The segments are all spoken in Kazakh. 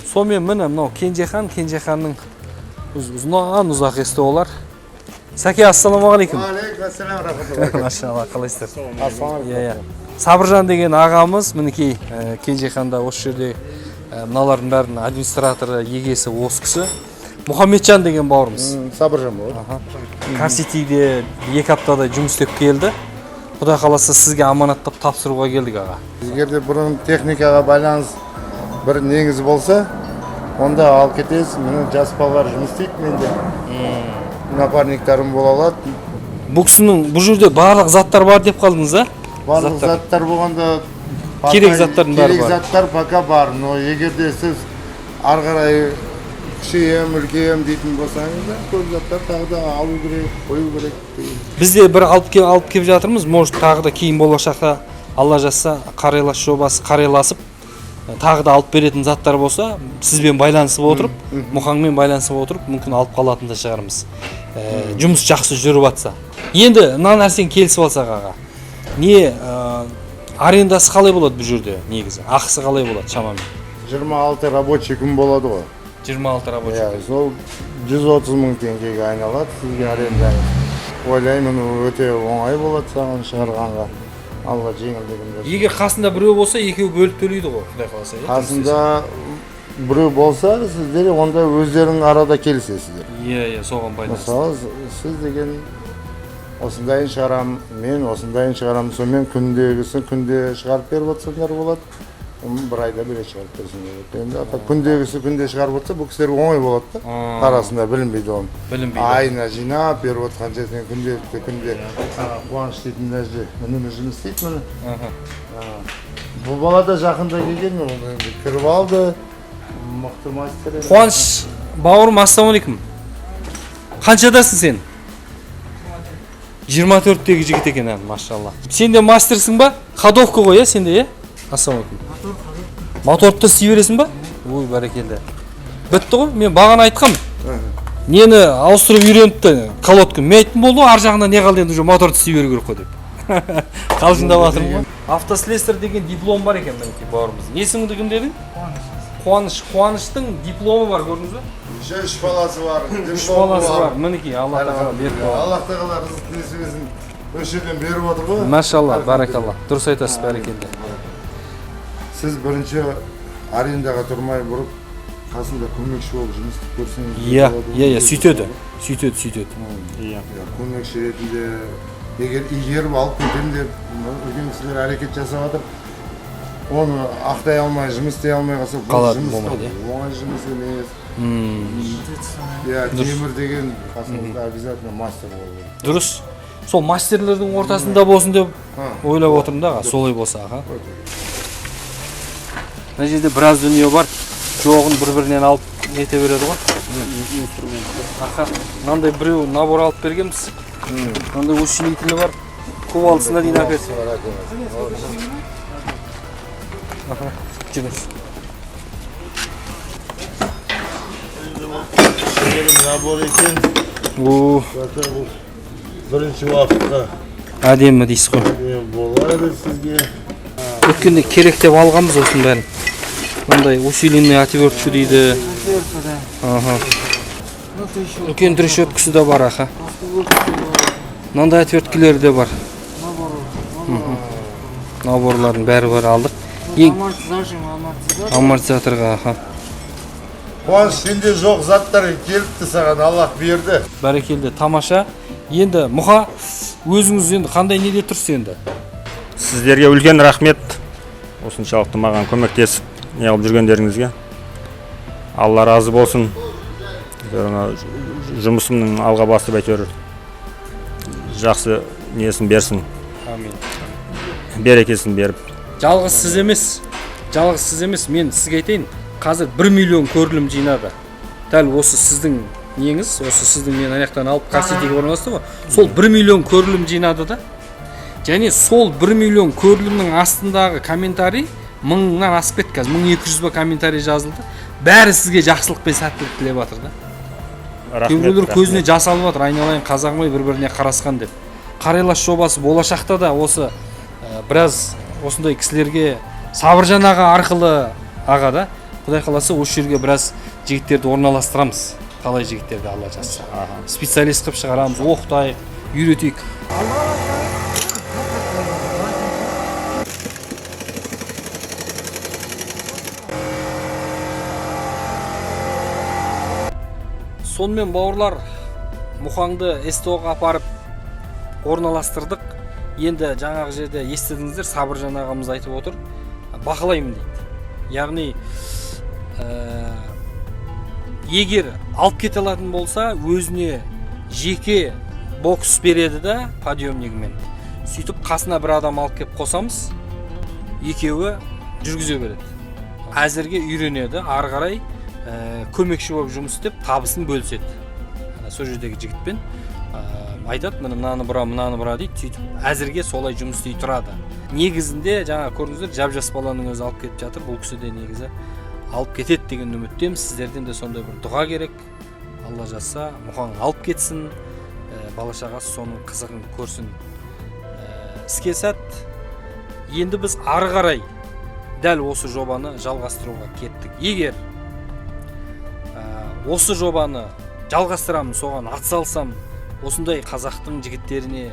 Сонымен, міне, мынау Кенжехан, Кенжеханның ұзыннан ұзақ СТОлар. Сәке, ассалаумағалейкум. Алейкум рахматуллах. Машалла, қалайсыздар? Ассалаумағалейкум. Иә, Сабыржан деген ағамыз, мінекей, Кенжеханда осы жерде, мыналардың бәрінің администраторы, егесі осы кісі. Мұхаммеджан деген бауырымыз. Сабыржан болады. Карситиде 2 аптадай жұмыс істеп келді. Құдай қаласа, сізге аманаттап тапсыруға келдік, аға. Егер де бұрын техникаға байланыс бір негіз болса, онда алып кетесіз. Міне, жас балалар жұмыс істейді менде. Напарниктарым бола алады. Бұл кісінің, бұл жерде барлық заттар бар деп қалдыңыз, а? Барлық Заттар. заттар болғанда Керек заттардың бәрі керек бар. Заттар пока бар, но егер де сіз ары қарай кішейем, үлкейем дейтін болсаңыз да, көп заттар тағы да алу керек, қою керек деген. Біз де бір алып келіп жатырмыз. Может, тағы да кейін болашақта, Алла жазса, қарайлас жобасы қарайласып, тағы да алып беретін заттар болса, сізбен байланысып отырып, Мұхаңмен байланысып отырып, мүмкін, алып қалатын да шығармыз. Жұмыс жақсы жүріп жатса. Енді мына нәрсені келісіп алсақ, аға, не, арендасы қалай болады бұл жерде, негізі ақысы қалай болады шамамен? 26 рабочий күн болады ғой. 26 рабочий. Иә, сол 130 мың теңгеге айналады сізге арендаңыз. Ойлаймын, өте оңай болады саған шығарғанға. Алла жеңілдігін берсін. Егер қасында біреу болса, екеуі бөліп төлейді ғой, құдай қаласа, иә? Қасында біреу болса, сіздер онда өздерің арада келісесіздер. Иә, соған байланысты. Мысалы, сіз деген осындайын шығарамын, мен осындайын шығарамын, сонымен күндегісін күнде шығарып беріп отырсаңдар болады. Оны бір айда бір рет шығарып берсең болады. Енді ата күндегісі күнде шығарып отырса, бұл кісілерге оңай болады да. Арасында білінбейді оның. Білінбейді. Айына жинап беріп отқан жерден күнделікті күнде. Қуаныш дейтін мына жерде ініміз жұмыс істейді, міне. Бұл бала да жақында келген, ол енді кіріп алды. Мықты мастер енді. Қуаныш бауырым, ассалаумағалейкум! Қаншадасың сен? 24-тегі жігіт екен, ә, машалла. Сен де мастерсің ба? Ходовка ғой, иә, сенде, иә? Ассалаумағалейкум! Моторды да істей бересің ба? Ой, бәрекелді, бітті ғой. Мен бағана айтқам, нені ауыстырып үйреніпті, колодка. Мен айттым, болды ғой, ар жағында не қалды енді, уже моторды істей беру керек қой деп қалжыңдап жатырмын ғой. Автослесарь деген диплом бар екен, мінекей, бауырымыздың. Есіміңді кім дедің? Қуаныш. Қуаныштың дипломы бар, көрдіңіз ба? Еще үш баласы бар. Үш баласы бар, мінекей, Алла тағала беріп қойған. Аллах тағала рызық несібесін осы жерден беріп отыр ғой. Машалла, баракалла, дұрыс айтасыз, бәрекелді. Сіз бірінші арендаға тұрмай бұрып, қасында көмекші болып жұмыс істеп көрсеңіз де болады ғой. Иә, сөйтеді, сөйтеді, сөйтеді, иә. Иә, көмекші ретінде егер игеріп алып кетемін деп үлкен кісілер әрекет жасап жатыр, оны ақтай алмай, жұмыс істей алмай қалса, бұл Қалады, жұмыс та болмайды, иә. Оңай жұмыс емес. Иә, темір деген қасыңызда обязательно мастер болу керек. Дұрыс, сол мастерлердің ортасында болсын деп ойлап отырмын да, аға, солай болса, аға. Мына жерде біраз дүние бар, жоғын бір бірінен алып нете береді ғой. Аха, мынандай біреу набор алып бергенбіз, мынандай усилителі бар, кувалдасына дейін әперді. Аха, жүріңіз. Кішігірім набор екен. О. Зато бұл бірінші уақытқа Әдемі дейсіз ғой. Не болады сізге. Өткенде керек деп алғанбыз осының бәрін. Мындай усиленный отвертка дейді. Аха, үлкен трещоткасы да бар, аха, мынандай отверткалері де бар. Наборлардың бәрі бар, алдық ең. Зажим, амортизатор. Амортизаторға, аха. Қуаныш, сенде жоқ заттар келіпті саған, Аллах берді. Бәрекелді, тамаша. Енді, Мұха, өзіңіз енді қандай неде тұрсыз енді? Сіздерге үлкен рахмет, осыншалықты маған көмектесіп неғып жүргендеріңізге. Алла разы болсын. Әйтеуір ана жұмысымның алға басып, әйтеуір жақсы несін берсін. Әмин. Берекесін беріп. Жалғыз сіз емес, жалғыз сіз емес. Мен сізге айтайын, қазір 1 миллион көрілім жинады дәл осы сіздің неңіз, осы сіздің, мен ана жақтан алып, Карситиге орналасты ғой, сол 1 миллион көрілім жинады да. Және сол 1 миллион көрілімнің астындағы комментарий мыңнан асып кетті, қазір 1200 ба комментарий жазылды. Бәрі сізге жақсылық пен сәттілік тілеп жатыр да. Рахмет. Кейбіреулер Рахмет. көзіне жас алып жатыр, айналайын қазағым ай, бір біріне қарасқан деп. Қарайлас жобасы болашақта да осы, біраз осындай кісілерге Сабыржан аға арқылы, аға да. Құдай қаласа, осы жерге біраз жігіттерді орналастырамыз. Талай жігіттерді, Алла жазса, специалист қылып шығарамыз, оқытайық, үйретейік. Сонымен, бауырлар, Мұхаңды СТО-ға апарып орналастырдық. Енді жаңағы жерде естідіңіздер, Сабыржан ағамыз айтып отыр, бақылаймын дейді. Яғни егер алып кете алатын болса, өзіне жеке бокс береді да, подъемнигімен. Сөйтіп қасына бір адам алып келіп қосамыз, екеуі жүргізе береді. Әзірге үйренеді, ары қарай көмекші болып жұмыс істеп, табысын бөліседі. Ана сол жердегі жігітпен айтады, міне, мынаны бұра, мынаны бұра дейді. Сөйтіп әзірге солай жұмыс істей тұрады. Негізінде жаңа көрдіңіздер, жап жас баланың өзі алып кетіп жатыр. Бұл кісі де негізі алып кетеді деген үміттеміз. Сіздерден де сондай бір дұға керек. Алла жазса, Мұхаң алып кетсін, бала шағасы соның қызығын көрсін. Іске сәт. Енді біз ары қарай дәл осы жобаны жалғастыруға кеттік. Егер осы жобаны жалғастырамын, соған атсалсам, осындай қазақтың жігіттеріне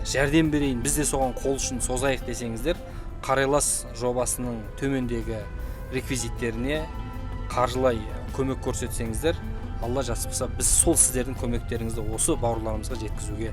жәрдем берейін, біз де соған қол ұшын созайық десеңіздер, Қарайлас жобасының төмендегі реквизиттеріне қаржылай көмек көрсетсеңіздер, Алла жазса, біз сол сіздердің көмектеріңізді осы бауырларымызға жеткізуге